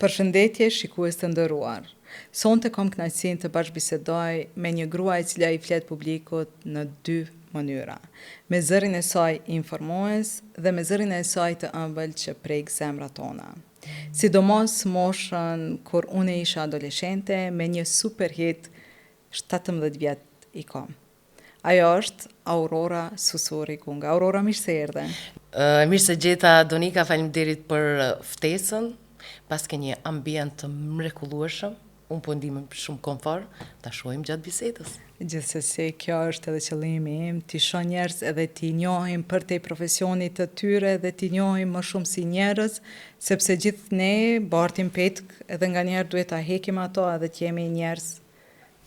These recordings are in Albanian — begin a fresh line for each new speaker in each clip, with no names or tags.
Përshëndetje shikues të nderuar. Sonte kam kënaqësinë të bashkëbisedoj me një grua e cila i flet publikut në dy mënyra. Me zërin e saj informues dhe me zërin e saj të ëmbël që prek zemrat tona. Sidomos moshën kur unë isha adoleshente me një super hit 17 vjet i kam. Ajo është Aurora Susuri Gunga. Aurora, mirë se erdhe.
Mirë se gjeta, Donika, faleminderit për ftesën. Paske një ambient të mrekullueshëm. Unë po ndihem shumë komfor, ta shohim gjatë bisedës.
Gjithsesi, kjo është edhe qëllimi im, t'i shoh njerëz edhe t'i njohim përtej profesionit të tyre dhe t'i njohim më shumë si njerëz, sepse gjithë ne bartim petk edhe nganjëherë duhet ta hekim ato edhe të jemi njerëz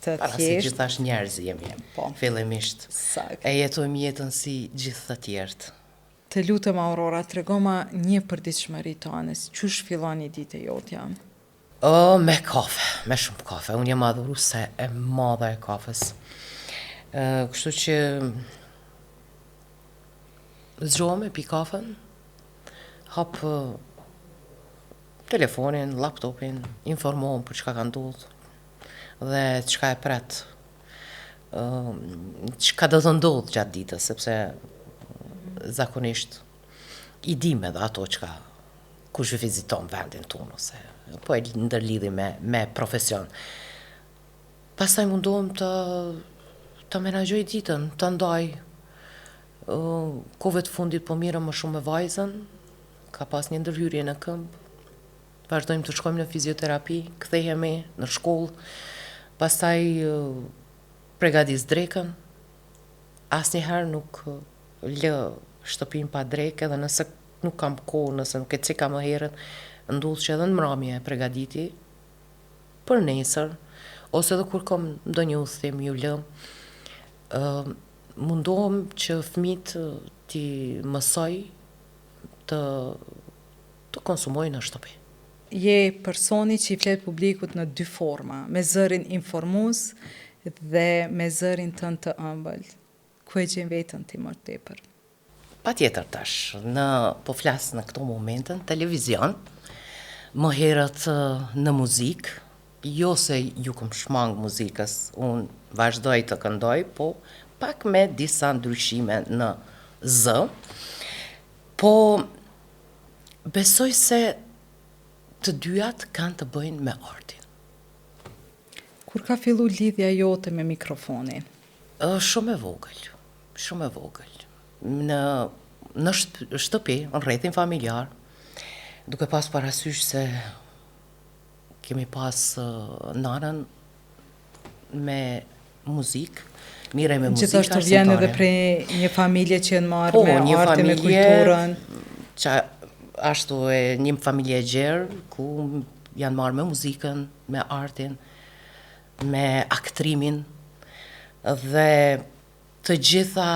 të thjeshtë. Para se gjithash njerëz jemi, po. fillimisht. Saktë. E jetojmë jetën si gjithë të tjerët.
Të lutem Aurora, tregoma një përditshmëri tane, qysh fillon një ditë e jotja?
O, me kafe, me shumë kafe. Unë jam adhuruse e madhe e kafes. Kështu që zgjohem e pi kafen, hap telefonin, laptopin, informohem për çka ka ndodhë, dhe çka e pret, çka do të ndodhë gjatë ditës, sepse zakonisht i dim edhe ato çka kush viziton vendin tonë ose po e ndërlidhi me, me profesion. Pastaj mundohem të të menaxhoj ditën, të ndaj kohëve të fundit po mirrem më shumë me vajzën, ka pas një ndërhyrje në këmbë, Vazhdojmë të shkojmë në fizioterapi, kthehemi në shkollë, pastaj pregadis drekën, asnjëherë nuk lë shtëpinë pa drekë edhe nëse nuk kam kohë, nëse nuk e ceka më herët, ndodh që edhe në mramje e pregaditi për nesër, ose edhe kur kam ndonjë udhëtim ju lë. Ë mundohem që fëmijët t'i mësoj të të konsumojnë në shtëpi.
Je personi që i flet publikut në dy forma, me zërin informues dhe me zërin tënd të ëmbël. Ku e gjen veten ti më tepër?
Patjetër tash, në po flas në këto momente në televizion, më herët në muzikë, jo se ju kom shmang muzikës, unë vazhdoj të këndoj, po pak me disa ndryshime në zë, po Besoj se të dyjat kanë të bëjnë me artin.
Kur ka fillu lidhja jote me mikrofonin?
Shumë e vogël, shumë e vogël. Në në shtëpi, në rrethin familjar, duke pas parasysh se kemi pas nanën me muzikë, mirrej me muzikë
Gjithashtu vjen edhe prej një familje që janë marrë po, me artin, me kulturën.
Që ashtu e një familje e gjerë ku janë marrë me muzikën, me artin, me aktrimin dhe të gjitha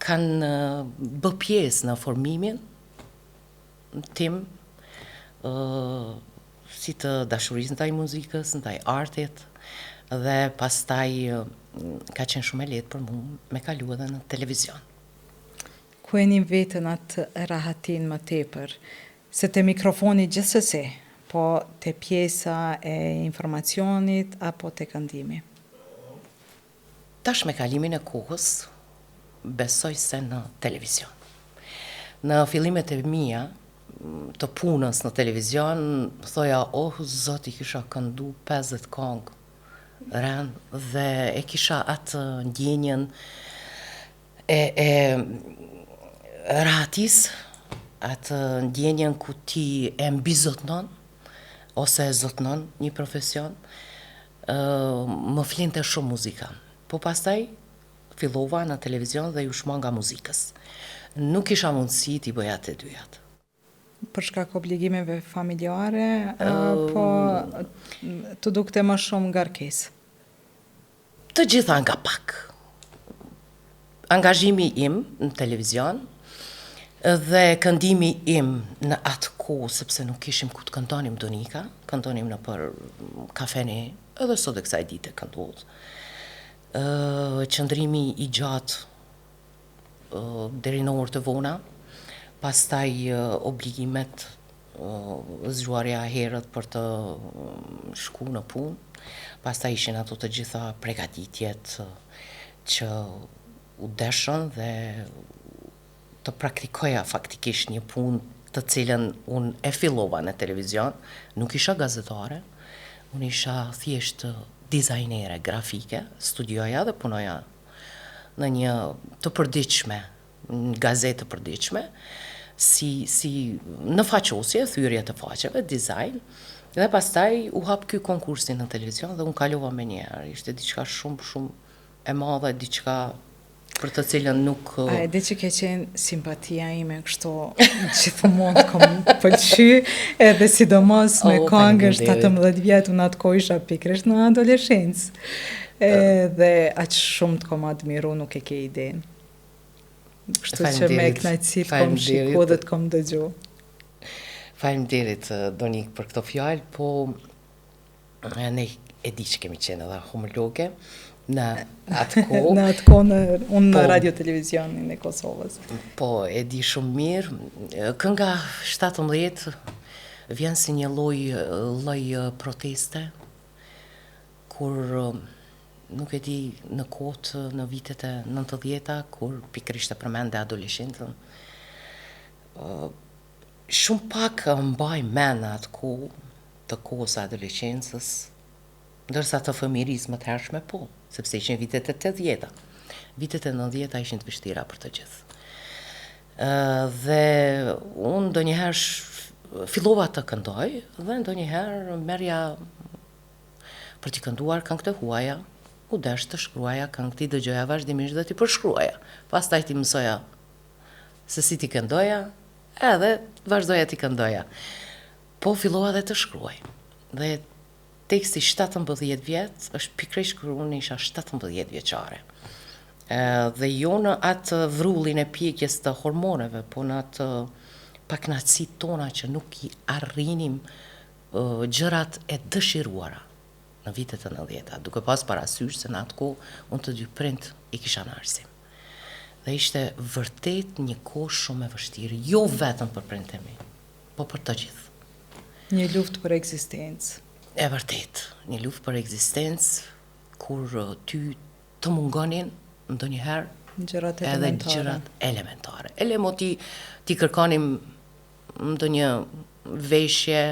kanë bë pjesë në formimin tim si të dashurisë ndaj muzikës, ndaj artit dhe pastaj ka qenë shumë e lehtë për mu me kalu edhe në televizion.
Ku e nin veten atë rahatinë më tepër? Se te mikrofoni gjithsesi, po te pjesa e informacionit apo te këndimi?
Tash me kalimin e kohës, besoj se në televizion. Në fillimet e mia të punës në televizion, thoja, oh, zot, i kisha këndu 50 kongë ren dhe e kisha atë ndjenjën e, e rahatisë, atë ndjenjën ku ti e mbizotnon, ose e zotnon një profesion, Më flinte shumë muzika. Po pastaj fillova në televizion dhe ju shmanga muzikës. Nuk kisha mundësi t'i bëja të dyjat.
Për shkak obligimeve familjare apo t'u dukte më shumë ngarkesë?
Të gjitha nga pak. Angazhimi im në televizion dhe këndimi im në atë kohë, sepse nuk kishim ku të këndonim Donika, këndonim nëpër kafene, edhe sot e kësaj dite këndohet. Qëndrimi i gjatë deri në orë të vona, pastaj obligimet. Zgjuarja herët për të shku në punë, pastaj ishin ato të gjitha pregatitjet që u deshën dhe të praktikoja faktikisht një punë të cilën unë e fillova në televizion, nuk isha gazetare, unë isha thjesht dizajnere grafike, studioja dhe punoja në një të përditshme, në gazetë të përditshme, si, si në faqosje, thyrje të faqeve, dizajn, dhe pastaj u hap ky konkursi në televizion dhe unë kalova menjëherë, ishte diçka shumë, shumë e madhe, diçka për të cilën nuk...
A e di që ke qenë simpatia ime kështu gjithmonë të kom pëlqy edhe sidomos me oh, kangën 17 vjet unë atë kohë isha pikërisht në adoleshencë. Edhe aq shumë të kom admiru nuk e ke idenë. Kështu që me kënaqësi të kom shiku dhe të kom dëgju.
Faleminderit Donik për këto fjalë, po ne e di që kemi qenë edhe homologe në atë kohë.
në atë kohë në, unë në po, radio televizionin e Kosovës.
Po, e di shumë mirë. Kënga 17 vjen si një lloj lloj proteste kur nuk e di në kohët në vitet e 90-ta kur pikërisht e përmende adoleshencën. Shumë pak mbaj mend në atë kohë të kohës së adoleshencës, ndërsa të fëmijërisë më të hershme po, sepse ishin vitet e 80-ta. Vitet e 90-ta ishin të vështira për të gjithë. Dhe unë ndonjëherë fillova të këndoj dhe ndonjëherë merrja për t'i kënduar këngë të huaja, u desh të shkruaja këngë, t'i dëgjoja vazhdimisht dhe t'i përshkruaja. Pastaj t'i mësoja se si t'i këndoja, edhe vazhdoja t'i këndoja. Po fillova dhe të shkruaj. Dhe teksti 17 vjet është pikërisht kur unë isha 17 vjeçare. Dhe jo në atë vrullin e pjekjes të hormoneve, po në atë pakënaqësitë tona që nuk i arrinim gjërat e dëshiruara në vitet e nëntëdhjeta, duke pas parasysh se në atë kohë unë të dy prindt i kisha në arsim. Dhe ishte vërtet një kohë shumë e vështirë, jo vetëm për prindt e mi, po për të gjithë.
Një luftë për ekzistencë.
E vërtetë, një luftë për ekzistencë kur ty të mungonin ndonjëherë
gjërat
edhe gjërat elementare. Ele mo ti t'i kërkonim ndonjë veshje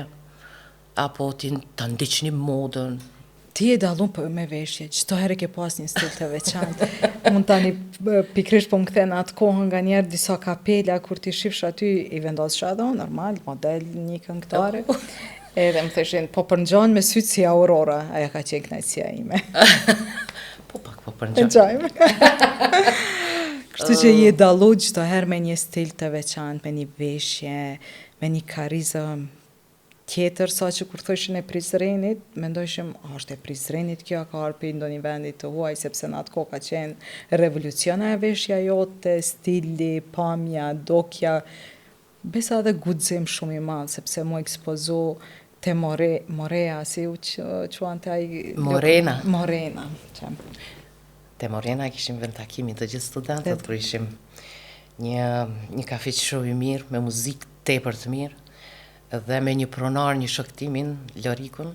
apo ti ta ndiqnim modën.
Ti je dallun për me veshje, çdo herë ke pas një stil të veçantë. Unë tani pikërisht po më kthen në atë kohën nganjëherë disa kapela kur t'i shifsh aty i vendosësha edhe unë normal, model një këngëtare. Edhe më thëshin, po përngjon me sytë si Aurora, ajo ka qenë kënaqësia
ime. po pak po përngjojmë.
Kështu që je dallu çdo herë me një stil të veçantë, me një veshje, me një karizëm tjetër, sa që kur thoshin e Prizrenit, mendojshim, a është e Prizrenit kjo, a ka ardhur prej ndonjë vendi të huaj, sepse në atë kohë ka qenë revolucion ajo veshja jote, stili, pamja, dokja, besa edhe guxim shumë i madh, sepse mu ekspozu te More, Morea, si u quante
ai? Morena.
Morena, që.
Te Morena kishim vendtakimin të gjithë studentët, kur ishim një, një kafiq shumë i mirë, me muzikë tepër të mirë, dhe me një pronar, një shok timin, Lorikun,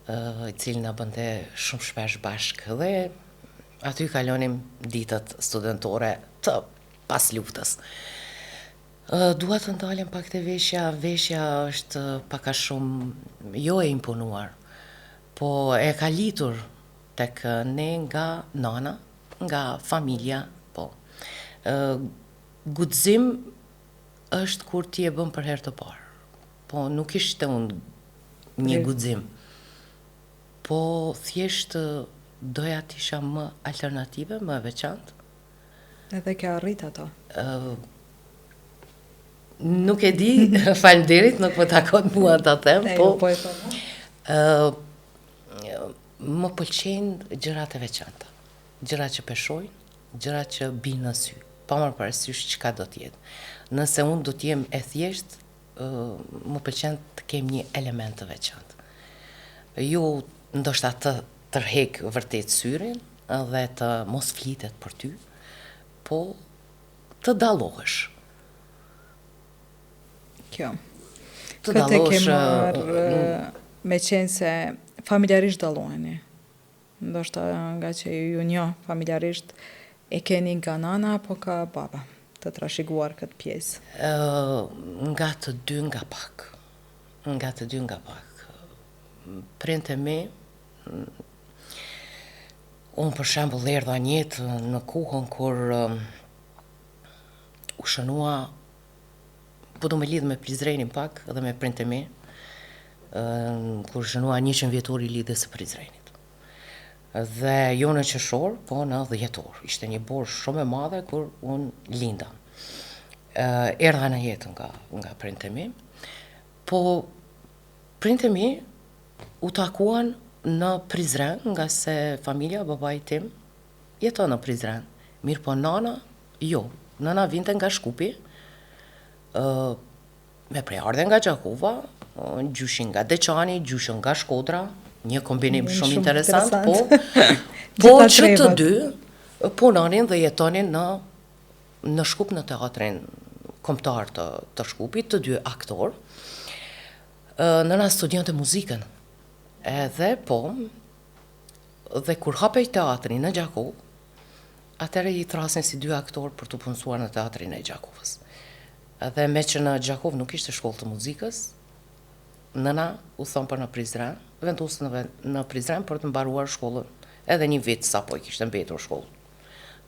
i cili na bënte shumë shpesh bashkë dhe aty kalonim ditët studentore të pas luftës. Dua të ndalem pak te veshja, veshja është pak a shumë jo e imponuar, po e kalitur tek ne nga nana, nga familja, po. Guxim është kur ti e bën për herë të parë. Po nuk ishte unë një guxim. Po thjesht doja të isha më alternative, më e
veçantë. Edhe ke arrit
ato. Nuk e di, faleminderit, nuk më takon mua ta them,
po. Po e them.
Ë më pëlqejnë gjërat e veçanta. Gjërat që peshojnë, gjërat që bijnë në sy, pa marrë parasysh çka do të jetë. Nëse unë do të jem e thjeshtë, më pëlqen të kem një element të veçantë. Jo ndoshta të tërhek vërtet syrin dhe të mos flitet për ty, po të dallohesh.
Kjo.
Të
Këtë e ke
dallosh
marrë meqenëse familjarisht dalloheni. Ndoshta nga që ju njoh familjarisht e keni nga nana apo nga baba të trashëguar këtë
pjesë? Nga të dy nga pak. Nga të dy nga pak. Prindët e mi, unë për shembull erdha në jetë në kohën kur u shënua Po du me lidhë me Prizrenin pak dhe me prindët e mi, kur shënua 100 vjetori i lidhjes së Prizrenit. Dhe jo në qershor, po në dhjetor. Ishte një borë shumë e madhe kur unë linda. Erdha në jetë nga, nga prindët e mi, po prindët e mi u takuan në Prizren, ngase familja babait tim jeton në Prizren. Mirëpo nana Jo, nëna vinte nga Shkupi, ë me prejardhje nga Gjakova, gjyshi nga Deçani, gjyshja nga Shkodra, një kombinim shumë, shumë interesant, po, po që të dy punonin dhe jetonin në në Shkup në teatrin kombëtar të, të Shkupit, të dy aktorë. Nëna studionte muzikën. Edhe po, dhe kur hapej teatri në Gjakovë, Atëherë i thërrasin si dy aktorë për t'u punësuar në teatrin e Gjakovës. Dhe meqë në Gjakovë nuk ishte shkollë të muzikës, nëna udhëton për në Prizren, vendos në, në Prizren për të mbaruar shkollën. Edhe një vit sapo i kishte mbetur shkollë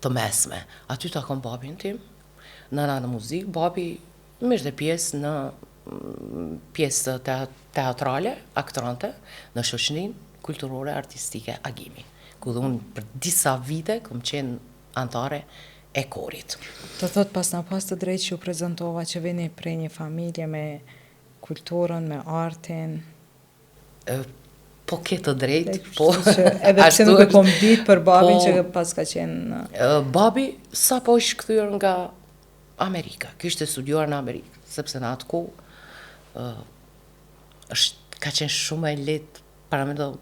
të mesme. Aty takon babin tim, nëna në muzikë, babi merrte pjesë në pjesë teatrale, aktronte në shoqërinë kulturore artistike Agimi, ku dhe unë për disa vite kom qenë anëtare e korit.
Do thotë pasna pas të drejtë që ju prezantova që vini prej një familje me kulturën, me artin.
Po ke të drejtë, po.
Edhe pse nuk e kom ditë për babin po, që paska qenë...
Babi sapo është kthyer nga Amerika, kishte studiuar në Amerikë, sepse në atë kohë është ka qenë shumë e lehtë, paramendo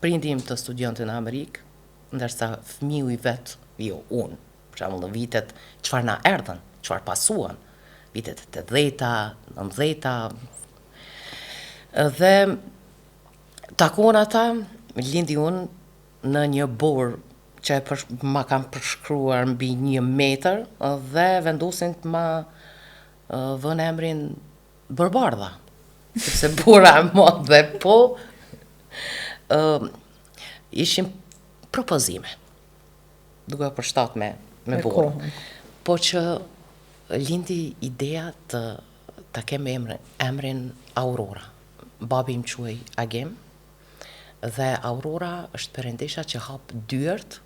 prindi im të studionte në Amerikë, ndërsa fëmiu i vet, jo unë, për shembull në vitet çfarë na erdhën, çfarë pasuan, vitet e 80-ta, 90-ta. Dhe takohen ata, lindi unë në një borë që e për, ma kanë përshkruar mbi një metër dhe vendosin të ma vënë emrin Borëbardha, sepse bora e madhe, po uh, ishin propozime, duke u përshtat me, me, me borën. Po që lindi ideja të ta kem emrin, emrin Aurora. Babi im quhej Agim, dhe Aurora është perëndesha që hap dyert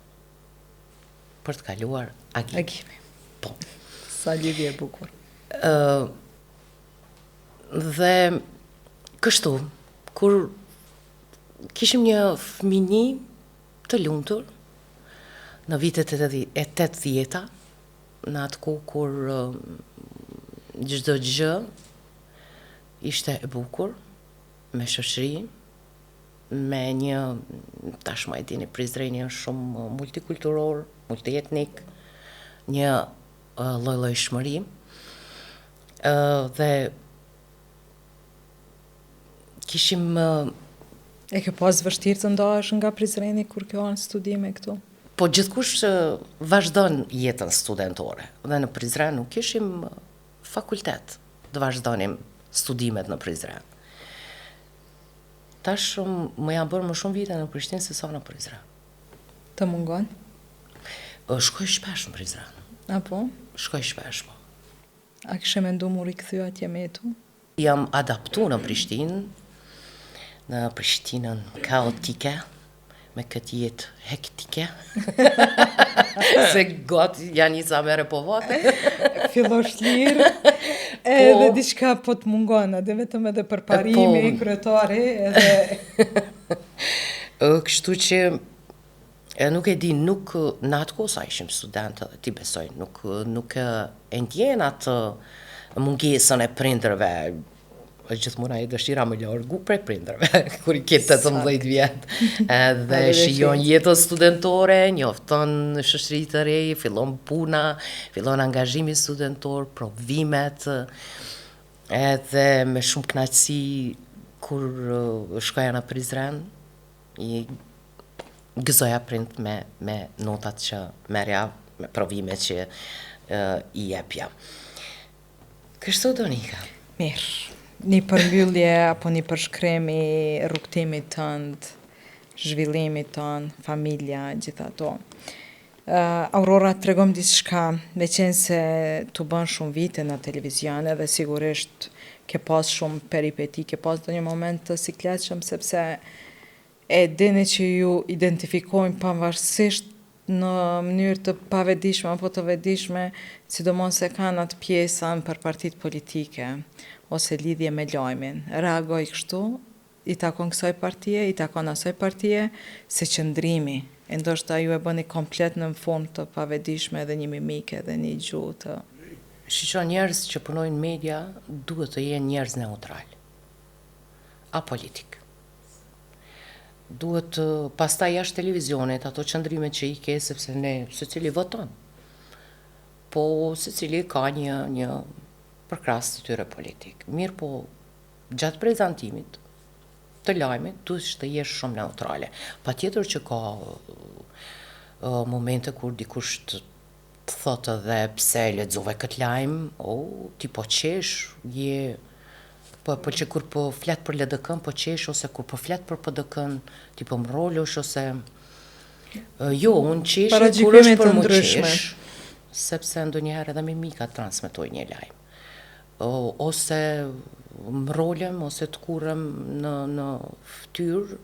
për të kaluar
Agimi. Agimi. Po. Sa lidhje e bukur.
Ë dhe kështu, kur kishim një fëmini të lumtur në vitet e 80-ta, në atë kohë kur çdo gjë ishte e bukur, me shoqëri, me një, tashmë e dini, Prizreni është shumë multikulturor, multietnik, një llojllojshmëri, dhe kishim...
E ke pas vështirë të ndahesh nga Prizreni kur ke ardhë në studime këtu?
Po gjithkush vazhdon jetën studentore dhe në Prizren nuk kishim fakultet të vazhdonim studimet në Prizren. Tash më janë bërë më shumë vite në Prishtinë se sa në Prizren.
Të mungon?
Shkoj shpesh në Prizren.
A po?
Shkoj shpesh, po.
A kishe mendu m'u rikthy atje me jetu?
Jam adaptu në Prishtinë, në Prishtinën kaotike, me këtë jetë hektike, se gati janë një sa mere po
vate. Fillosh lirë, po, edhe diçka po të mungon, edhe vetëm edhe përparimi, po, kryetari, edhe...
Kështu që, e nuk e di, nuk, në atë kohë sa ishim studentë, edhe ti besoj, nuk, nuk e ndjen atë mungesën e prindërve, është gjithmonë ajo dëshira me u largu prej prindërve, kur i ke 18 vjet. Edhe shijon jetën studentore, njofton shoqëri të re, fillon puna, fillon angazhimi studentor, provimet. Edhe me shumë kënaqësi kur shkoja në Prizren, i gëzoja prindt me me notat që merrja, me provimet që i jepja. Kështu Donika.
Mirë. Një përmbyllje apo një përshkrim i rrugëtimit tënd, zhvillimit tënd, familja, gjithë ato. Aurora, tregom diçka, meqenëse t'u bënë shumë vite në televizion edhe sigurisht ke pas shumë peripeti, ke pas ndonjë moment të sikletshëm sepse e dini që ju identifikojnë pavarësisht në mënyrë të pavetëdijshme apo të vetëdijshme, sidomos se kanë atë pjesën për partitë politike ose lidhje me lajmin. Reagoj kështu, i takon kësaj partie, i takon asaj partie, se qëndrimi, e ndoshta ju e bëni komplet në formë të pavetëdijshme edhe një mimikë edhe një gjuhë të.
Shiqo, njerëz që punojnë në media duhet të jenë njerëz neutral, apolitik. Duhet pastaj jashtë televizionit ato qëndrimet që i ke sepse ne secili voton. Po secili ka një një përkrahës të tyre politik. Mirëpo gjatë prezantimit të lajmit duhet të jesh shumë neutrale. Patjetër që ka momente kur dikush të të thotë edhe pse e lexove këtë lajm, o, ti po qesh, je po e pëlqe kur po flet për LDK-n po qesh ose kur po flet për PDK-n, ti po mrrolesh ose jo, unë qesh kur është për mu qesh, sepse ndonjëherë edhe mimikat transmetojnë një lajm. Ose mrrolem ose tkurrem në në fytyrë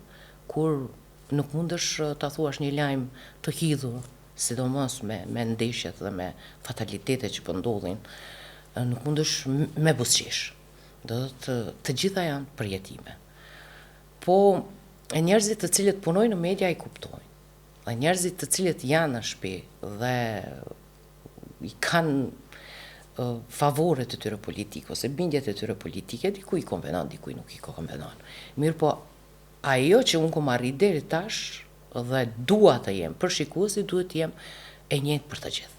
kur nuk mundesh ta thuash një lajm të hidhur sidomos me me ndeshjet dhe me fatalitetet që po ndodhin, nuk mundesh me buzëqesh. Do të thotë të gjitha janë përjetime. Po e njerëzit të cilët punojnë në media i kuptojnë. Dhe njerëzit të cilët janë në shtëpi dhe i kanë favoret e tyre politike ose bindjet e tyre politike, dikuj i konvenon, dikuj nuk i konvenon. Mirëpo, Ajo që unë kom arrit deri tash dhe dua të jem për shikuesit duhet të jem e njëjtë për të gjithë.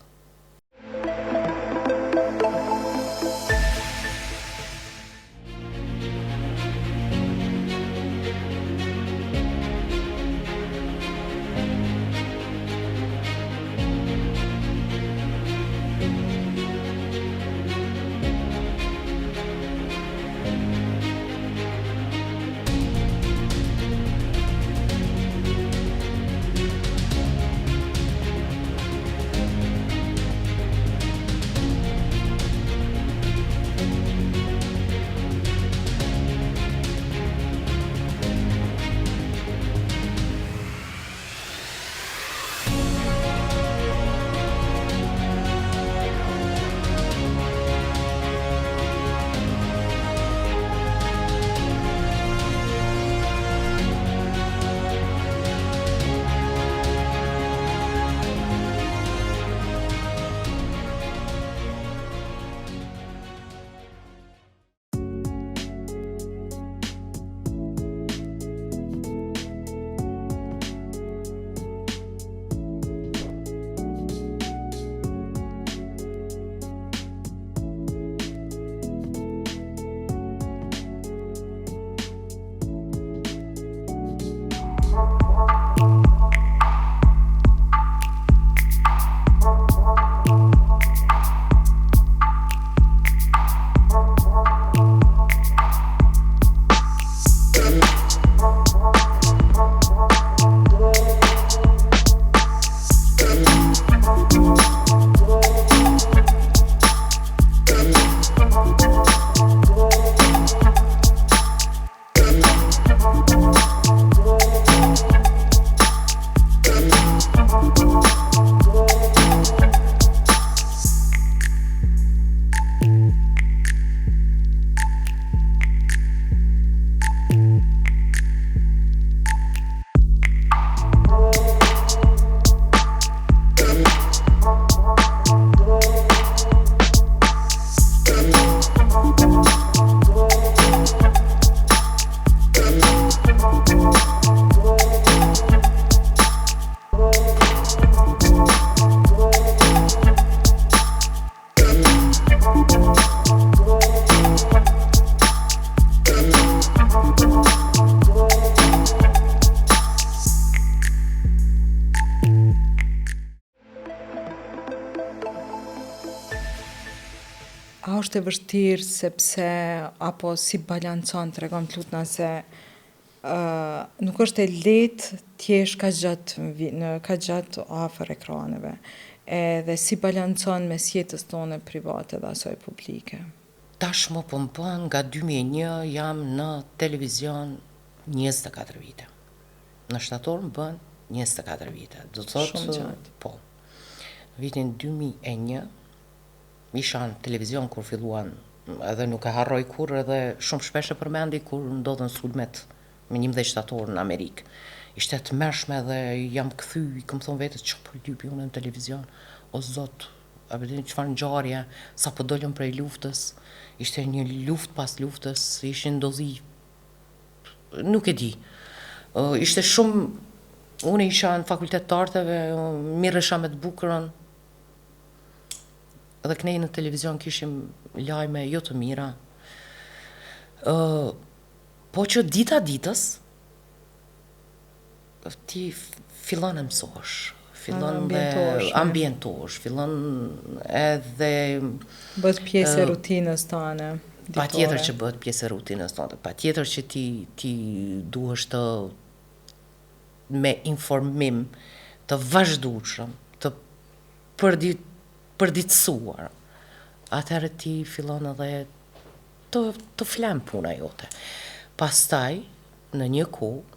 A është e vështirë sepse apo si balancon, tregom të lutna se uh, nuk është e lehtë të jesh kaq gjatë në kaq gjatë afër ekraneve. Edhe si balancon mes jetës tone private dhe asaj publike.
Tashmë po më bën nga 2001 jam në televizion 24 vite. Në shtator më bën 24 vite. Do të thotë
Shumë gjatë.
Po. Vitin 2001 isha në televizion kur filluan edhe nuk e harroj kurrë edhe shumë shpesh e përmendi kur ndodhën sulmet me 11 shtator në Amerikë. Ishte e tmerrshme dhe jam kthy, i kam thonë vetes çfarë po lypi unë në televizion. O zot, a e dini çfarë ngjarje, sapo dolëm prej luftës, ishte një luftë pas luftës, ishin ndodhi nuk e di. Ishte shumë unë isha në fakultet të arteve, mirresha me të bukurën. Edhe knej në televizion kishim lajme jo të mira. Ë po që dita ditës ti fillon e mësohesh, fillon dhe
Ambientohesh, ne.
ambientohesh, fillon edhe
Bëhet pjesë e rutinës tane
Patjetër
ditore.
që bëhet pjesë e rutinës tënde, patjetër që ti ti duhesh të me informim të vazhdueshëm, të përdi, përditësuar. Atëherë ti fillon edhe të të flen puna jote. Pastaj, në një kohë,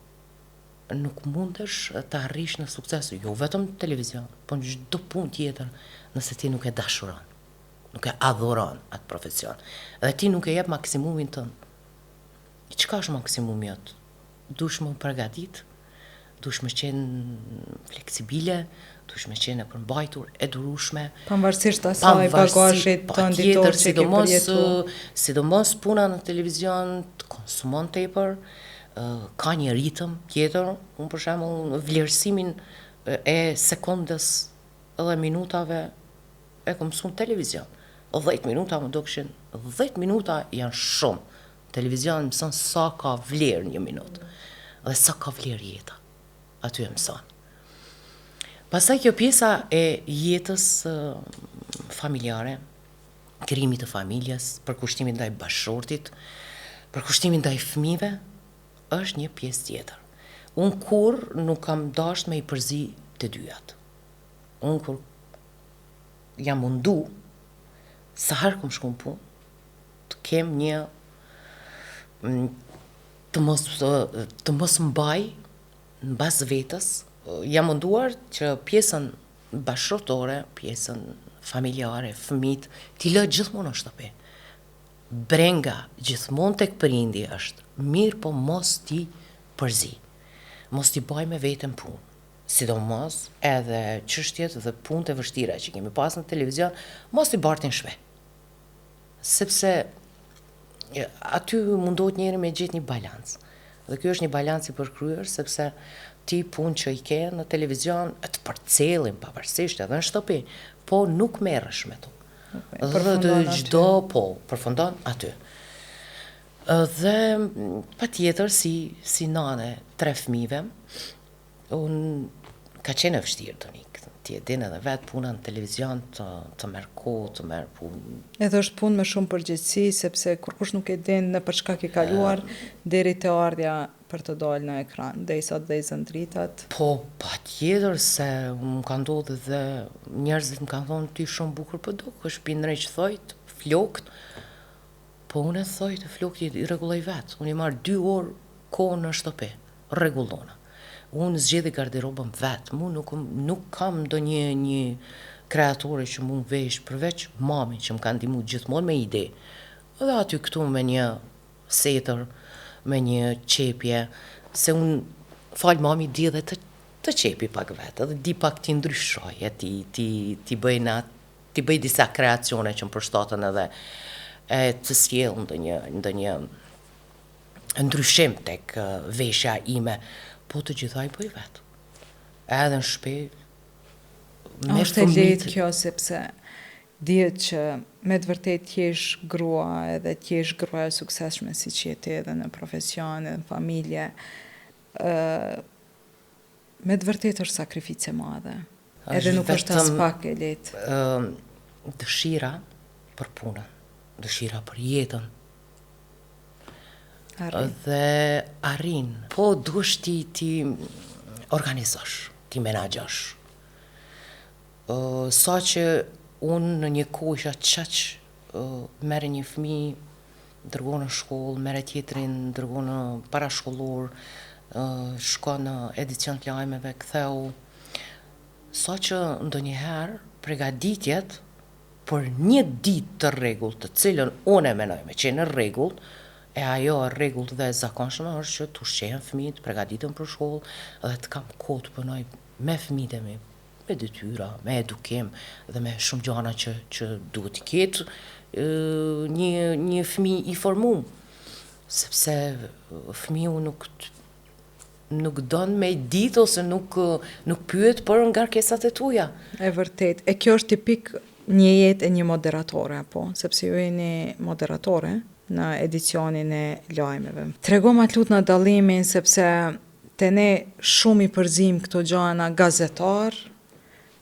nuk mundesh të arrish në sukses, jo vetëm në televizion, po në çdo punë tjetër, nëse ti nuk e dashuron, nuk e adhuron atë profesion. Dhe ti nuk e jep maksimumin tënd. Çka është maksimumi jot? Dush më përgatit, dush me qenë fleksibile, dush me qenë e përmbajtur, e durueshme.
Pavarësisht asaj bagazhit tënd ditor
patjetër,
që ke
sidomos
përjetu.
sidomos puna në televizion të konsumon tepër, ë, ka një ritëm tjetër. Unë për shembull vlerësimin e sekondës dhe minutave e kom mësu në televizion. 10 minuta më dokshin, 10 minuta janë shumë. Televizion mëson sa ka vlerë një minutë dhe sa ka vlerë jeta. Aty e mëson. Pastaj kjo pjesa e jetës ë, familjare, krijimit të familjes, përkushtimit ndaj bashkëshortit, përkushtimit ndaj fëmijëve, është një pjesë tjetër. Unë kur nuk kam dasht me i përzi të dyjat. Unë kur jam mundu, sa herë kom shku në punë, të kem një mm, të mos të mos mbaj mbas vetës, jam munduar që pjesën bashkëshortore, pjesën familjare, fëmijët, t'i lë gjithmonë në shtëpi. Brenga gjithmonë tek prindi është, mirë po mos t'i përzi. Mos t'i baj me veten punë. Sidomos edhe çështjet dhe punët e vështira që kemi pas në televizion, mos t'i bartin shtëpi. Sepse e, aty mundohet njeri me gjetë një balancë. Dhe ky është një balancë i përkryer sepse ti punë që i ke në televizion e të përcjellin pavarësisht edhe në shtëpi, po nuk merresh me to. Dhe të
Përfundon aty.
çdo po, përfundon aty. Dhe patjetër si si nane tre fëmijëve, unë ka qenë e vështirë Donik. Ti e din edhe vetë puna në televizion të të merr kohë, të merr punë.
Edhe është punë me shumë përgjegjësi, sepse kurkush nuk e din në për çka ke kaluar deri te ardhja për të dalë në ekran, derisa të dhezën dritat.
Po, patjetër se më ka ndodhur dhe njerëzit më kanë thonë ti shumë bukur po dukesh, pi ndreq thojt, flokt. Po unë e thojt e flokt i rregulloj vetë. Unë i marr 2 orë kohë në shtëpi, rregullona. Unë zgjedhi garderobën vetë, mu nuk, nuk kam ndonjë një kreatore që mu vesh përveç mamin që më ka ndihmu gjithmonë me ide. Edhe aty këtu me një setër, me një qepje, se unë fal mami di edhe të të qepi pak vetë, edhe di pak ti ndryshoj, e ti ti ti bëj na ti bëj disa kreacione që më përshtaten edhe e të sjell ndonjë ndonjë ndryshim tek ë, veshja ime, po të gjitha i bëj vetë. Edhe në shtëpi
A
me
është e lehtë
fëmijët
kjo sepse dihet që me të vërtetë të jesh grua edhe të jesh grua e suksesshme siç je ti edhe në profesion edhe në familje, ë me të vërtetë është sakrificë e madhe. Edhe
është
nuk është as
vetëm
pak e lehtë.
ë, dëshira për punën. Dëshira për jetën. Arrin. Dhe arrin. Po duhesh ti t'i organizosh, t'i menaxhosh. Sa që unë në një kohë isha qaq merre një fëmijë, dërgo në shkollë, merre tjetrin, dërgo në parashkollor, shko në edicion të lajmeve, ktheu. Sa që ndonjëherë pregaditjet për një ditë të rregullt, të cilën unë e menoj me qenë e rregullt, e ajo e rregullt dhe e zakonshme është që të ushqehen fëmijët, të pregaditen për shkollë dhe të kam kohë të punoj me fëmijët e mi, me detyra, me edukim dhe me shumë gjana që që duhet t'i ketë një një fëmijë i formum, sepse fëmiu nuk nuk don me ditë ose nuk nuk pyet për ngarkesat e
tuja. E vërtetë. E kjo është tipik një jetë e një moderatore, apo? Sepse ju jeni moderatore në edicionin e lajmeve. Tregoma të lutna dallimin, sepse te ne shumë i përzim këto gjana gazetar,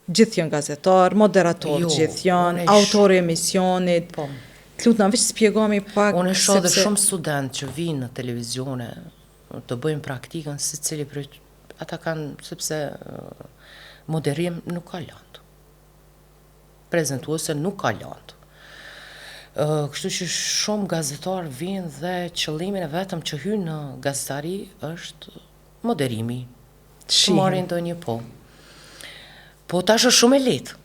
gjithë janë gazetar, moderator jo, gjithë janë, autor i emisionit. Po. Të lutna, veç spjegomi pak.
Unë e shoh dhe shumë studentë që vijnë në televizione, të bëjnë praktikën secili prej ata kanë sepse moderim nuk ka landë. Prezentuese nuk ka landë. Kështu që shumë gazetarë vijnë dhe qëllimin e vetëm që hyjnë në gazetari është moderimi. Të marrin ndonjë po. Po tash është shumë e lehtë.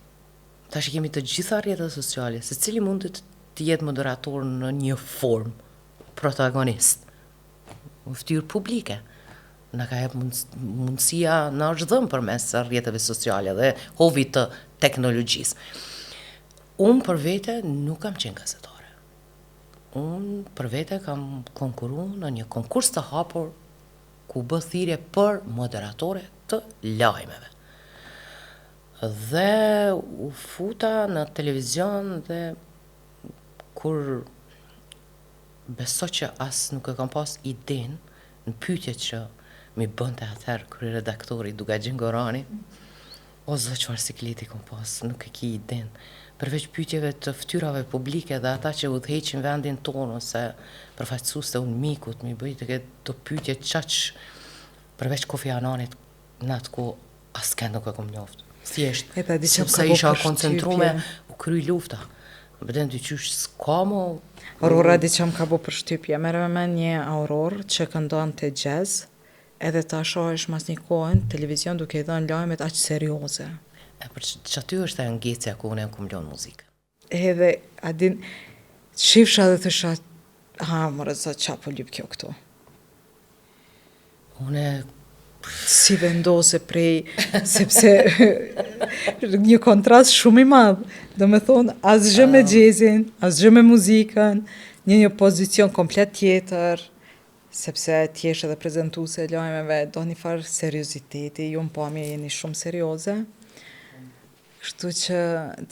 Tash i kemi të gjitha rrjetet sociale, secili mund të jetë moderator në një formë, protagonist. Fytyrë publike. Na ka jep mundësia, na është dhënë përmes rrjeteve sociale dhe hovit të teknologjisë. Unë për vete nuk kam qenë gazetare. Unë për vete kam konkuru në një konkurs të hapur ku u bë thirrje për moderatore të lajmeve. Dhe u futa në televizion dhe kur Beso që as nuk e kam pas idenë në pyetjet që m'i bënte atëherë kryeredaktori Dukagjin Gorani, o zot çfarë sikleti kom pas, nuk e ki idenë. Përveç pyetjeve të fytyrave publike dhe ata që udhëheqin vendin tonë ose përfaqësuesit e UNMIK-ut m'i bëjte do pyetje qaq përveç Kofi Ananit në atë kohë Askënd nuk e kom njoft. Thjesht,
E ta di
që
sepse
isha koncentrume, u kry lufta. Bëden dy qysh s'ka
mo... Aurora di që më ka bo përshtypje. Merre me mend një Aurorë që këndonte jazz, edhe ta shohësh mas një kohe në televizion duke i dhënë lajmet aq serioze.
E për qaty është ajo ngecja ku unë e kom lënë muzikën.
Edhe, a din, shifsha dhe thësha, ha, more zot, ça po lyp kjo këtu?
Une...
Si vendose prej, sepse një kontrast shumë i madh, domethonë, asgjë me xhezin, asgjë me muzikën, një një pozicion komplet tjetër, sepse të jesh edhe prezentuse e lajmeve, do një farë serioziteti, ju në pamje jeni shumë serioze, Kështu që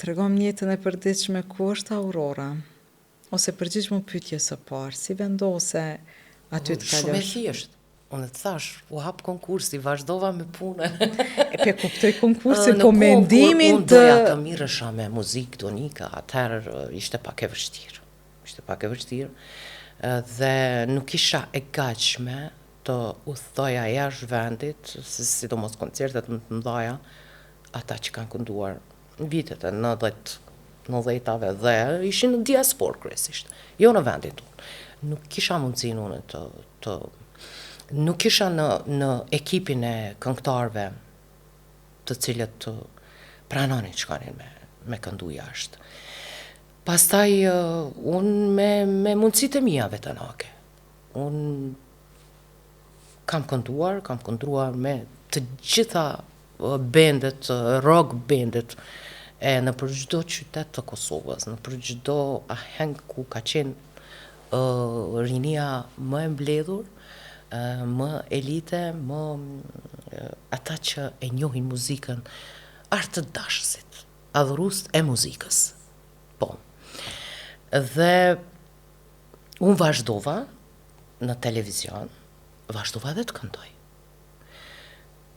tregom jetën e përditshme ku është Aurora? Ose përgjigjmu pyetjes së parë, si vendose aty të
kalosh? Shumë e thjeshtë. Unë të thash, u hap konkursi, vazhdova me
punën. E pe kuptoj konkursin, po mendimin
të... Unë doja të mirresha me muzikë, Donika, atëherë ishte pak e vështirë. Ishte pak e vështirë. Dhe nuk isha e gatshme të udhëtoja jashtë vendit, sidomos koncertet më të mëdhaja, ata që kanë kënduar në vitet e 90 nëntëdhjetave dhe ishin në diasporë kryesisht, jo në vendin tonë. Nuk kisha mundësinë unë të, të nuk isha në në ekipin e këngëtarëve të cilët pranonin të shkonin me me këndu jashtë. Pastaj unë me me mundësitë e mia vetanake. Unë kam kënduar, kam kënduar me të gjitha bendet, rock bendet e nëpër çdo qytet të Kosovës, nëpër çdo aheng ku ka qenë uh, rinia më e mbledhur, uh, më elite, më uh, ata që e njohin muzikën, artdashësit, adhuruesit e muzikës. Po. Dhe unë vazhdova në televizion, vazhdova edhe të këndoj.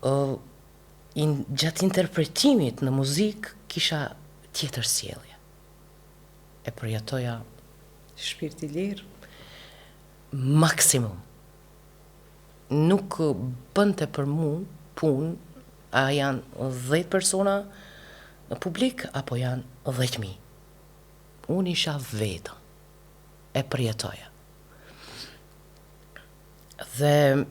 Uh, in, gjatë interpretimit në muzikë kisha tjetër sjellje. E përjetoja
Shpirt i lirë.
Maksimum. Nuk bënte për mu punë a janë 10 persona në publik apo janë 10.000. Unë isha vetëm. E përjetoja. Dhe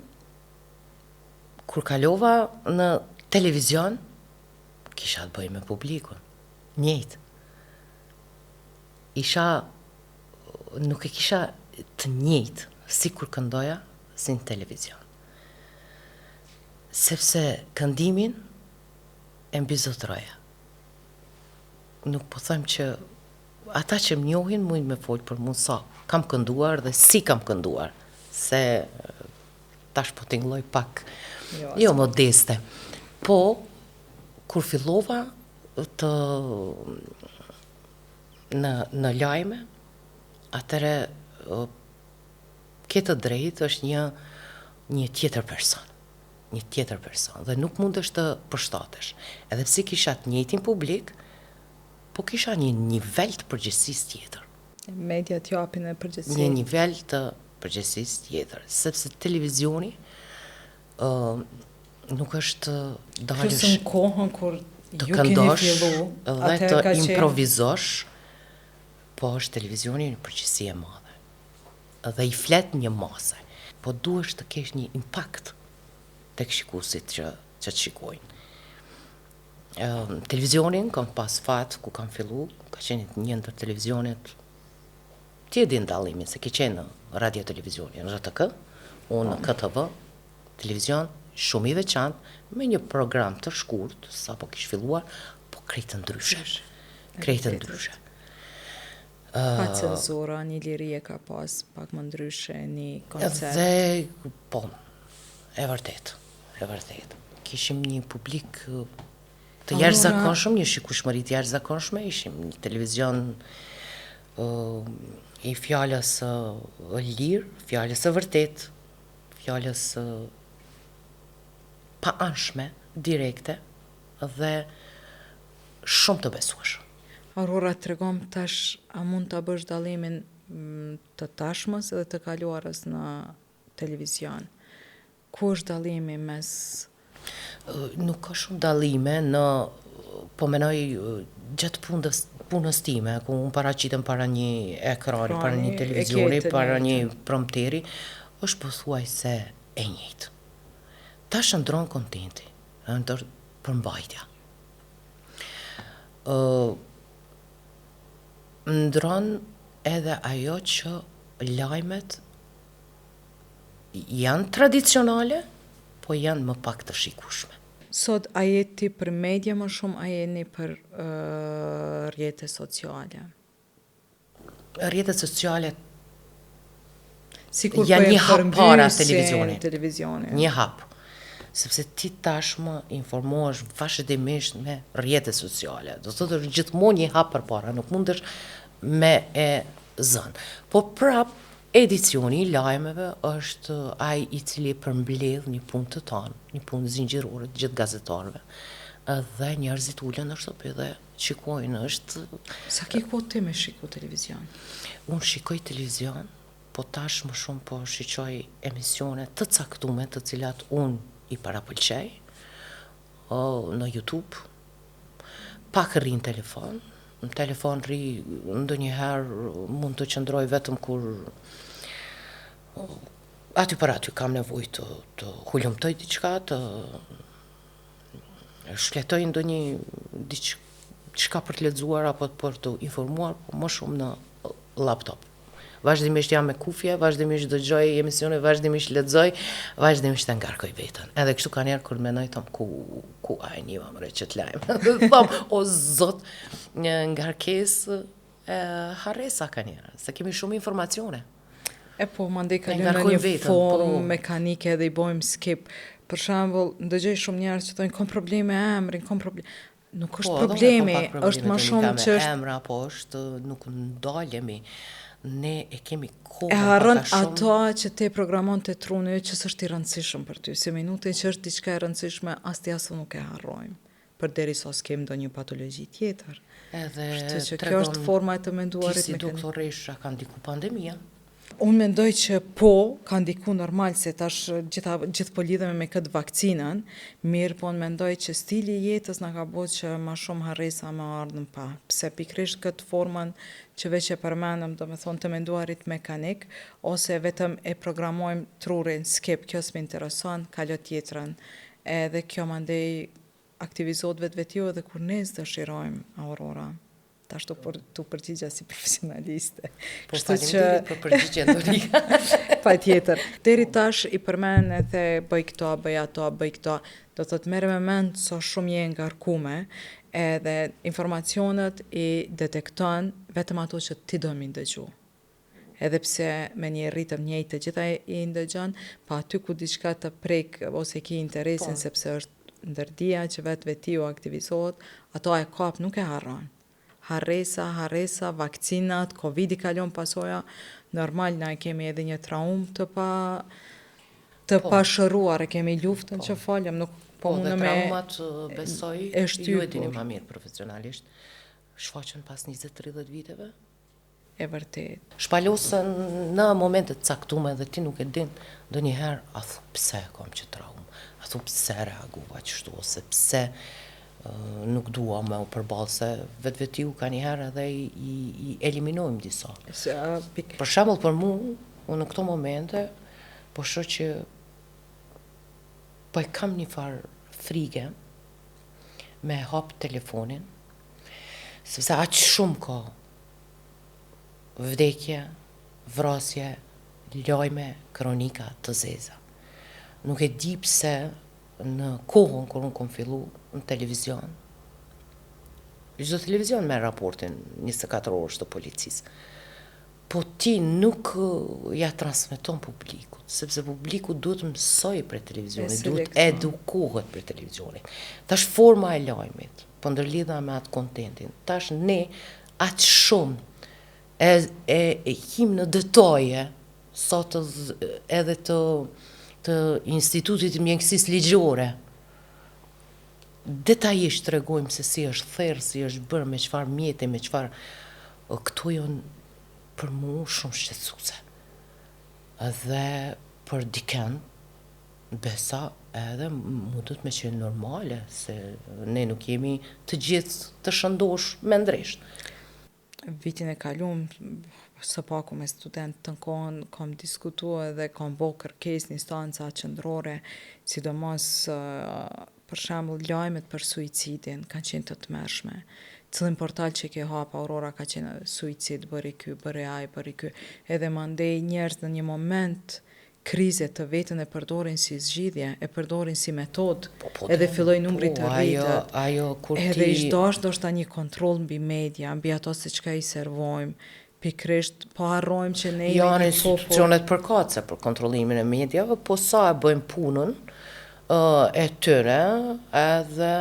kur kalova në televizion, kisha të bëj me publikun. Njëjtë. Isha, nuk e kisha të njëjtë si kur këndoja si në televizion. Sepse këndimin e mbizotëroja. Nuk po them që ata që më njohin mujnë me folë për mu sa kam kënduar dhe si kam kënduar, se tash po tingëlloj pak jo, jo modeste. Po kur fillova të në në lajme, atëherë ke të drejtë është një një tjetër person, një tjetër person dhe nuk mundesh të përshtatesh. Edhe pse kisha të njëjtin publik, po kisha një nivel të përgjegjësisë
tjetër. Mediat japin e
përgjegjësi. Një nivel të përgjegjësisë tjetër, sepse televizioni ë uh, nuk është
dalësh. Plus në kohën kur të ju keni fillu,
dhe të improvizosh, po është televizioni një përgjegjësi e madhe. Dhe i flet një mase. Po duhesh të kesh një impakt tek shikuesit që që të shikojnë. Ëm televizionin kam pas fat ku kam fillu, ka qenë një ndër televizionet Ti e din dallimin se ke qenë në radio televizionin, në RTK, unë në KTV, televizion shumë i veçantë, me një program të shkurt, sapo kish filluar, po krejt ndryshe. Krejt ndryshe.
Pa cenzura, një liri e ka pas, pak më ndryshe, një
koncept. Dhe, po, e vërtet, e vërtet. Kishim një publik të jashtëzakonshëm, një shikueshmëri të jashtëzakonshme, ishim një televizion uh, i fjalës së lirë, fjalës së vërtetë, fjalës së paanshme, direkte dhe shumë të besueshëm.
Aurora, tregom tash, a mund ta bësh dallimin mm, të tashmës dhe të kaluarës në televizion? Ku është dallimi mes?
Nuk ka shumë dallime në, po menoj gjatë punës, punës time, ku unë paraqitem para një ekrani, para një televizioni, para një prompteri, është pothuajse e njëjtë. Tash ndron kontenti, ndron përmbajtja. Ë ndron edhe ajo që lajmet janë tradicionale, po janë më pak të shikueshme.
Sot a je ti për media më shumë a jeni për uh, rrjete sociale?
Rrjetet sociale Sikur janë po një hap para televizionit.
Televizionit.
Një hap. Sepse ti tashmë informohesh vazhdimisht me rrjetet sociale. Do të thotë është gjithmonë një hap përpara, nuk mundesh me e zënë. Po prap edicioni i lajmeve është ai i cili përmbledh një punë të tanë, një punë zinxhirore të gjithë gazetarëve. Dhe njerëzit ulen në shtëpi dhe shikojnë, është
Sa ke kohë ti me shiku televizion?
Unë shikoj televizion, po tash më shumë po shiqoj emisione të caktume të cilat unë i parapëlqej o, në YouTube. Pak rri në telefon, në telefon rri ndonjëherë mund të qëndroj vetëm kur aty për aty kam nevojë të, të hulumtoj diçka, të shfletoj ndonjë diçka për të lexuar apo për të informuar, po më shumë në laptop. Vazhdimisht jam me kufje, vazhdimisht dëgjoj emisione, vazhdimisht lexoj, vazhdimisht e ngarkoj veten. Edhe kështu kanjëherë kur mendoj thom ku ku a e niva more qët lajm. Thom o zot, një ngarkesë e harresa kanjëherë, se kemi shumë informacione.
E po, mandej kalojmë në një vetën, formë po. mekanike dhe i bojmë skip. Për shembull, ndëgjoj shumë njerëz që thonë kam probleme me emrin, kam probleme. Nuk është po, problemi, është më shumë
që është emra, po është nuk ndalemi. Ne e kemi
kohën. E harron ato që te programon te truni që s'është i rëndësishëm për ty, se minutin që është diçka e rëndësishme, as ti as unë nuk e harrojmë. Përderisa s'kem ndonjë patologji tjetër.
Edhe
Kështu që kjo është forma e të
ti
menduarit
si
mekanik.
doktoreshë, a ka ndiku pandemia?
Unë mendoj që po, ka ndiku normal se tash gjitha, gjithë po lidhemi me këtë vakcinën, mirë po unë mendoj që stili i jetës na ka bo që ma shumë harresa me ardhë në pah, pse pikërisht këtë formën që veç e përmendëm, do me thonë të menduarit mekanik, ose vetëm e programojmë trurin, skip, kjo s'më intereson, kalo tjetrën. Edhe kjo mandej aktivizohet vetvetiu edhe kur ne s'dëshirojmë, Aurora. Tash tu për, tu përgjigja si profesionaliste.
Po faleminderit për përgjigjen Donika.
Patjetër. Deri tash i përmend edhe bëj këto, bëj ato, bëj këto. Do të thotë merre me mend sa shumë je ngarkume, edhe informacionet i detekton vetëm ato që ti do m'i ndëgju. Edhe pse me një ritëm njëjtë të gjitha i ndëgjon, pa aty ku diçka të prek ose ki interesin
Po.
sepse është ndërdija që vetvetiu aktivizohet, ato e kap nuk e harron. Harresa, harresa, vakcinat, Covidi ka lon pasoja, normal na e kemi edhe një traumë të pa të
Po.
pashëruar, e kemi luftën
Po.
që folëm, nuk po
Po, dhe
mundem e
traumat besoj,
e
ju e dini
shtypur.
ma mirë profesionalisht, shfaqen pas 20-30 viteve?
E vërtet.
Shpalosen në momente të caktuara dhe ti nuk e din ndonjëherë a thu pse e kam që traumë, a thu pse reagova qështu ose pse nuk dua me u përballë se vetvetiu ka njëherë edhe i, i, i eliminojmë disa.
Se, a, pik...
Për shembull për mu, unë në këto momente po shoh që po e kam një farë frige me hap telefonin, sepse aq shumë ka vdekje, vrasje, lajme, kronika të zeza. Nuk e di pse në kohën kur unë kom fillu në televizion, çdo televizion merr raportin 24 orësh të policisë. Po ti nuk ja transmeton publikut, sepse publiku duhet mësoj prej televizionit, duhet edukohet prej televizionit. Tash forma e lajmit, po ndërlidha me atë kontentin. Tash ne aq shumë e, e, e him në detaje, sa të edhe të të Institutit të Mjekësisë Ligjore. Detajisht tregojmë se si është therë, si është bërë, me çfarë mjete, me çfarë këto janë për mu shumë shqetësuese. Dhe për dikend, besa edhe mundet me qenë normale, se ne nuk jemi të gjithë të shëndosh mendrisht.
Vitin e kalum, së paku me student të në kohën, kam diskutu edhe kam bo kërkesë në instanca qendrore, sidomos për shembull lajmet për suicidin kanë qenë të tmerrshme. Cillin portal që ke hap Aurora ka qenë suicid, bëri ky, bëri ai, bëri ky. Edhe mandej njerëz në një moment krize të vetën e përdorin si zgjidhje, e përdorin si metodë,
Po, po,
edhe
dhe,
filloi numri
po,
të
ajo,
rritet.
ajo kur
Edhe
ti
ish dash ndoshta një kontroll mbi media, mbi ato se çka i servojmë. Pikërisht po harrojmë që ne jemi
Janë
një popull.
institucionet përkatëse për kontrollimin e mediave, po sa e bëjnë punën e tyre, edhe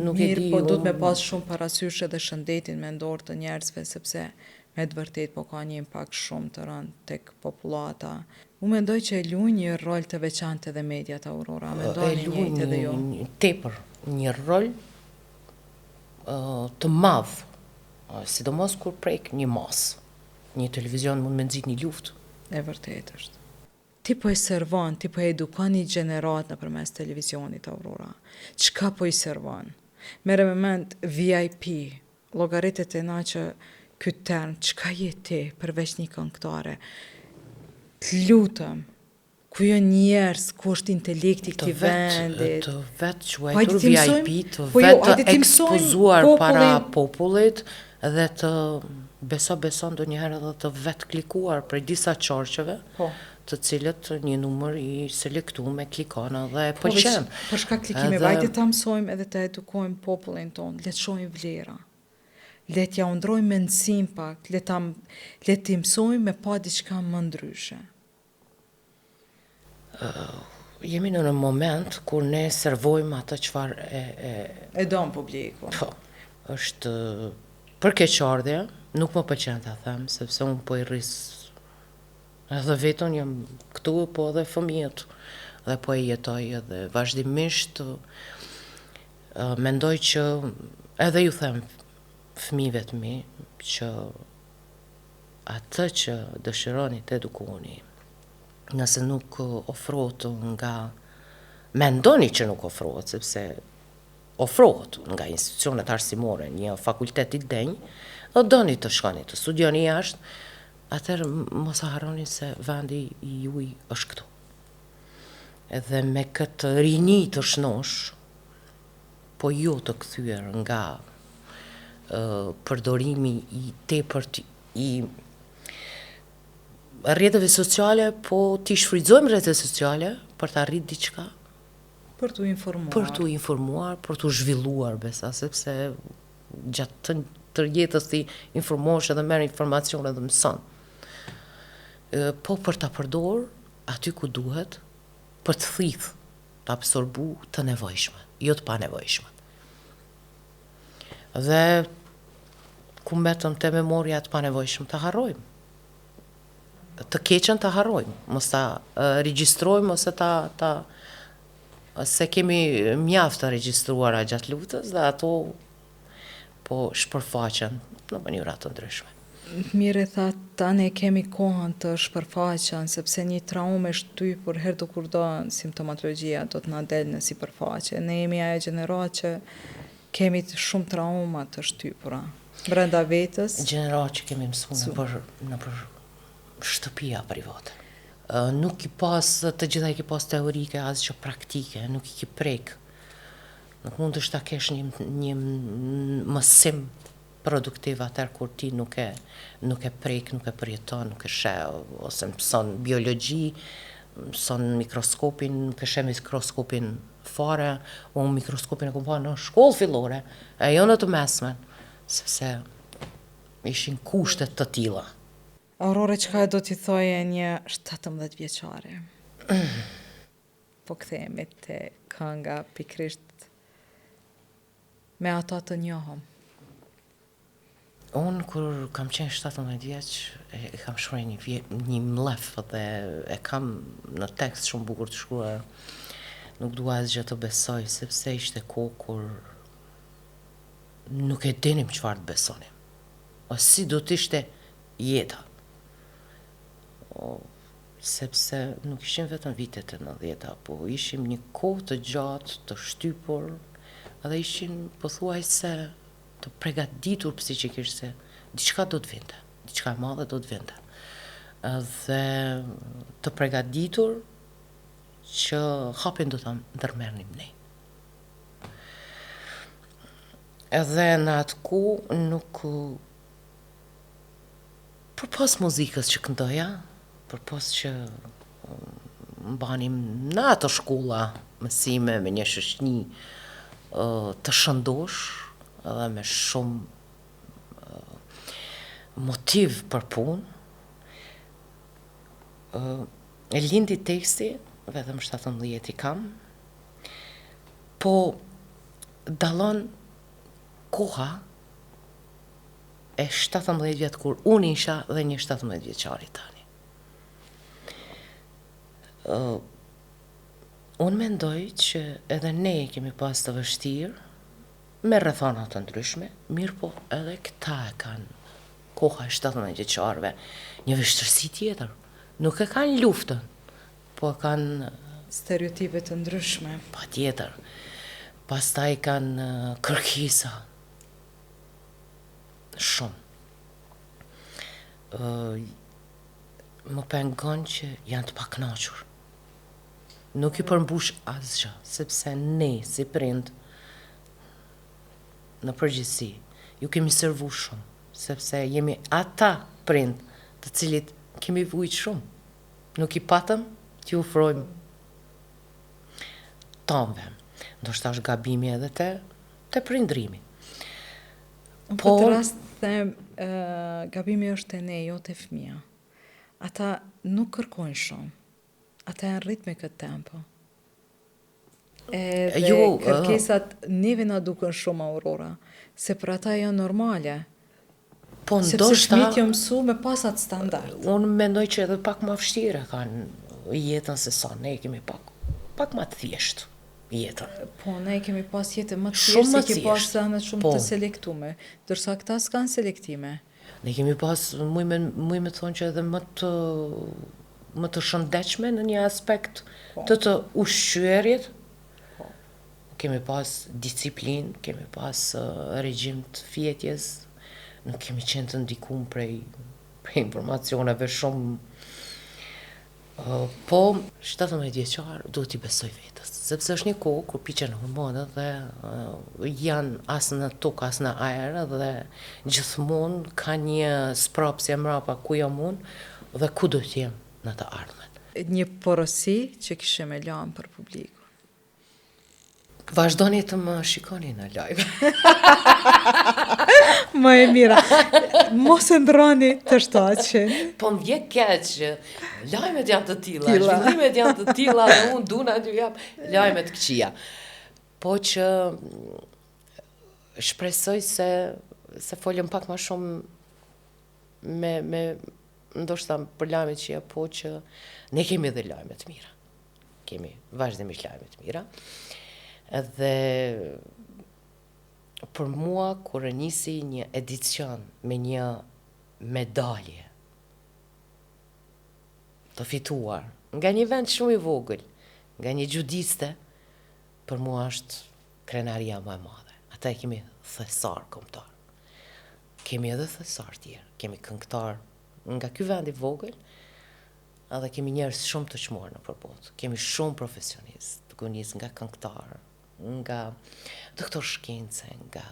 nuk e
Mirë,
di
po duhet me
unë-
pas shumë parasysh edhe shëndetin mendor të njerëzve, sepse me të vërtet po ka një impakt shumë të rëndë tek popullata. Unë mendoj që e luajnë një rol të veçantë edhe mediat Aurora,
e
mendoni
luajnë
njëjtë edhe ju.
një, një tepër një rol ë, të madh, ë, sidomos kur prek një masë. Një televizion mund me nxit një luftë.
E vërtet është. Ti po e servon, ti po e edukon një gjenerat nëpërmes televizionit, Aurora. Çka po i servon? Mere me mend VIP, llogaritet e na që ky term, çka je ti përveç një këngëtare? Të lutem, ku janë njerëz, ku është intelekti i
Të
këtij
vet,
vendit?
të vet
Po hajde
quajtur
t'i mësojmë-
VIP, të
po jo,
vet të
hajde t'i mësojmë
ekspozuar para
popullin.
popullit dhe të besa besa ndonjëherë edhe të vet klikuar prej disa qarqeve,
Po.
të cilët një numër i selektuar me klikon edhe e
Po, veç,
pëlqen.
Për shkak klikimeve,
Edhe-
hajde ta mësojmë edhe të edukojmë popullin tonë, le të shohim vlera. Le t'ja undrojmë mendësinë pak, le ta le t'i mësojmë me pa diçka më ndryshe.
Jemi në një moment kur ne servojmë atë çfarë e, e
E don publiku.
Po, është për keqardhje, nuk më pëlqen ta them, sepse unë po i rris edhe vetën jam këtu, po edhe fëmijët, dhe po e jetoj edhe vazhdimisht. Mendoj që edhe ju them fëmijëve të mi që atë që dëshironi të edukoheni, nëse nuk ofrohet nga mendoni që nuk ofrohet, sepse ofrohet nga institucionet arsimore një fakultet i denjë, dhe doni të shkoni të studioni jashtë, atëherë mos e harroni se vendi i juaj është këtu. Edhe me këtë rini të shnosh, po jo të kthyer nga përdorimi i tepërt i rrjeteve sociale, po t'i shfrytëzojmë rrjetet sociale për të arrit diçka,
Për t'u informuar.
Për t'u informuar, për t'u zhvilluar, besa, sepse gjatë të, të jetës ti informohesh edhe merr informacione dhe mëson. Po për ta përdor aty ku duhet, për të thithë, të absorbu të nevojshme, jo të panevojshme. Dhe ku mbetëm te memoria të panevojshme të harrojmë. Të keqen ta harrojmë, mos ta regjistrojmë ose ta ta se kemi mjaft të regjistruara gjatë luftës dhe ato po shpërfaqen në mënyra të
ndryshme. Mirë e thatë, tani e kemi kohën të shpërfaqen, sepse një traumë e shtypur herdokurdo simptomatologjia do të na del në sipërfaqe. Ne jemi ajo gjeneratë që Kemi shumë trauma të shtypura brenda
vetes. Gjeneratë që kemi mësu nëpër, nëpër shtëpia private. Nuk i pas, të gjitha i ki pas teorike, asgjë praktike, nuk i ki prek. Nuk mundesh ta kesh një, një mësim produktiv atëherë kur ti nuk e, nuk e prek, nuk e përjeton, nuk e sheh, ose mëson biologji, mëson mikroskopin, nuk e sheh mikroskopin fare, unë mikroskopin e kom pa në shkollë fillore, e jo në të mesmen, sepse ishin kushtet të
tilla. Aurora, çka do t'i thoje një 17 vjeçare? Po kthehemi te kënga pikërisht me ata të njohëm.
Unë kur kam qenë 17 vjeç, e, e kam shkruar një vje, një mllef dhe e kam në tekst shumë bukur të shkruar. Nuk dua asgjë të besoj sepse ishte kohë kur nuk e dinim çfarë të besonim. O si do të ishte jeta. O, sepse nuk ishin vetëm vitet e 90-ta, po ishim një kohë të gjatë të shtypur dhe ishin pothuajse të pregaditur psiqikisht se diçka do të vinte, diçka e madhe do të vinte. Dhe të pregaditur që hapin do ta ndërmerrnim ne. Edhe në atë kohë nuk përpos muzikës që këndoja, përpos që mbanim në ato shkolla mësime me një shoqni të shëndosh dhe me shumë motiv për punë. E lindi teksti, vetëm 17 i kam, po dallon koha e 17 vjet kur unë isha dhe një 17 vjeçari tani. Uh, unë mendoj që edhe ne kemi pas të vështirë me rrethana të ndryshme, mirëpo edhe këta e kanë koha e 17 vjeçarëve një vështirësi tjetër. Nuk e kanë luftën, po e kanë
stereotipe të ndryshme.
Patjetër. Pastaj kanë kërkesa shumë. Ë më pengon që janë të pakënaqur. Nuk i përmbush asgjë, sepse ne si prind në përgjithësi ju kemi servu shumë, sepse jemi ata prind të cilit kemi vujt shumë. Nuk i patëm t'ju ofrojmë tanëve. Ndoshta është gabimi edhe te te prindrimi.
Në po, këtë rast them, uh, gabimi është te ne, jo te fëmija. Ata nuk kërkojnë shumë. Ata janë rrit me këtë tempo. Edhe jo, kërkesat uh, neve na duken shumë Aurora, se për ata janë normale.
Po ndoshta Sepse
fëmijët janë mësu me pas atë standard.
Unë mendoj që edhe pak ma vështirë e kanë jetën se sa ne kemi pak pak ma të thjeshtë. jetën.
Po, ne kemi pas jetën më të thjeshtë, se ke pas sene shumë po. të selektume, ndërsa këta s'kanë selektime.
Ne kemi pas, muj me, muj me thonë që edhe më të, më të shëndetshme në një aspekt po. të të ushqyerit, po. Kemi pas disiplinë, kemi pas uh, regjim të fjetjes, nuk kemi qenë të ndikum prej, prej informacioneve shumë Po, 17 vjeçar duhet t'i besoj vetes, sepse është një kohë kur piqen hormonet dhe janë as në tokë as në ajër dhe gjithmonë ka një sprapsje mrapa ku jam unë dhe ku do të jem në të
ardhmen. Një porosi që kishe me lanë për publikun.
Vazhdoni të më shikoni në live.
Më e mira. Mos e ndrroni të shtaqin.
Po më vjen keq që lajmet janë të tilla, zhvillimet janë të tilla dhe unë duna t'ju jap lajme të këqija. Po që mm, shpresoj se se folëm pak më shumë me me ndoshta për lajme të këqija, po që ne kemi edhe lajme të mira. Kemi vazhdimisht lajme të mira. Edhe për mua kur e nisi një edicion me një medalje të fituar nga një vend shumë i vogël, nga një xhudiste, për mua është krenaria më e madhe. Ata e kemi thesar kombëtar. Kemi edhe thesar tjerë, kemi këngëtar nga ky vend i vogël, Edhe kemi njerëz shumë të çmuar nëpër botë. Kemi shumë profesionistë, duke u nisë nga këngëtarë, nga doktor shkence, nga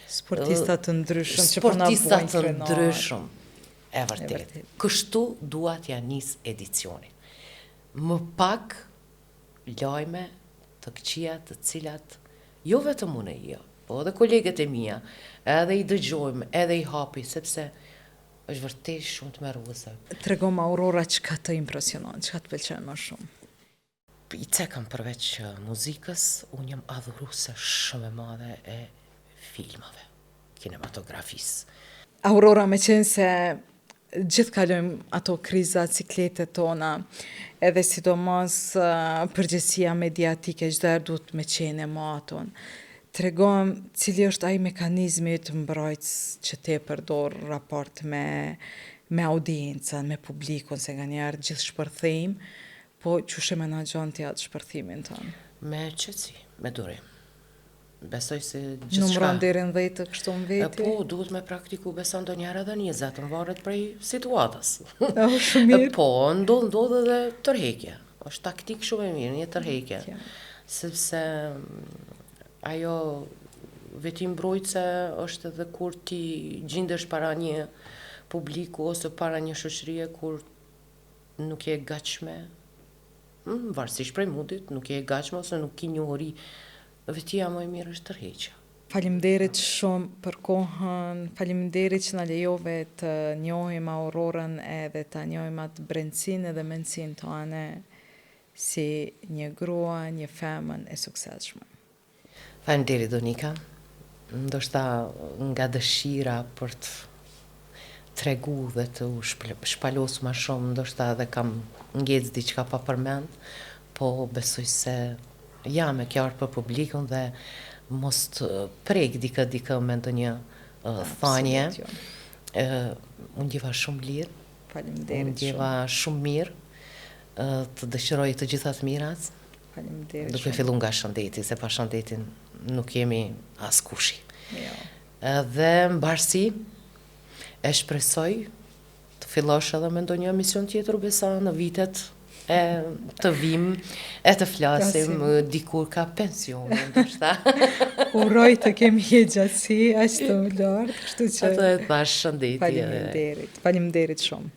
sportista të ndryshëm që po na
bëjnë krenar. Sportista të ndryshëm. E vërtetë. Kështu dua t'ia nis edicionin. Më pak lajme të këqija të cilat jo vetëm unë jo, po edhe kolegët e mia, edhe i dëgjojmë, edhe i hapi sepse Është vërtet shumë tmerruese.
Tregom Aurora çka të impresionon, çka të pëlqen më shumë?
I cekëm përveç muzikës, unë jam adhuruese shumë e madhe e filmave, kinematografisë.
Aurora, meqenëse gjithë kalojmë ato kriza, cikletet tona, edhe sidomos përgjegjësia mediatike çdo herë duhet me qenë e matun. Tregom cili është ai mekanizmi yt mbrojtës që ti e përdor në raport me me audiencën, me publikun, se nganjëherë gjithë shpërthejmë, po qysh e menaxhon ti atë shpërthimin
tënd? Me qetësi, me durim. Besoj se gjithçka...
Numëron deri në 10 kështu në
veti? Po, duhet me praktiku, besa ndonjëherë edhe 20, varet prej situatës.
Oh, shumë mirë.
Po, ndodh, ndodh edhe tërhekje. Është taktikë shumë e mirë, një tërhekje. Sepse mm, ajo veti mbrojtëse është edhe kur ti gjindesh para një publiku ose para një shoqërie kur nuk je e gatshme, mm, varësisht prej mudit, nuk je e gatshme ose nuk ki njohuri, vetia më e mirë është tërheqja.
Faleminderit shumë për kohën, faleminderit që na lejove të njohim Aurorën edhe ta njohim atë brendësinë edhe mendësinë tane si një grua, një femën e suksesshme.
Faleminderit Donika. Ndoshta nga dëshira për të tregu dhe të u shpalos ma shumë, ndoshta edhe kam ngec diçka pa përmend, po besoj se Jam e qartë për publikun dhe mos të prek dikë dikë me ndonjë thanje. Jo. U ndjeva shumë lirë.
Faleminderit.
U ndjeva shumë mirë. Të dëshiroj të gjitha të mirat.
Faleminderit.
Duke fillu nga shëndeti, se pa shëndetin nuk jemi askushi.
Jo.
Edhe mbarësi e shpresoj Të fillosh edhe me ndonjë emision tjetër besa në vitet e të vim e të flasim dikur ka pensione ndoshta.
Uroj të kemi jetëgjatësi aq të lartë, kështu që
Atë e thash shëndeti.
Faleminderit. Faleminderit shumë.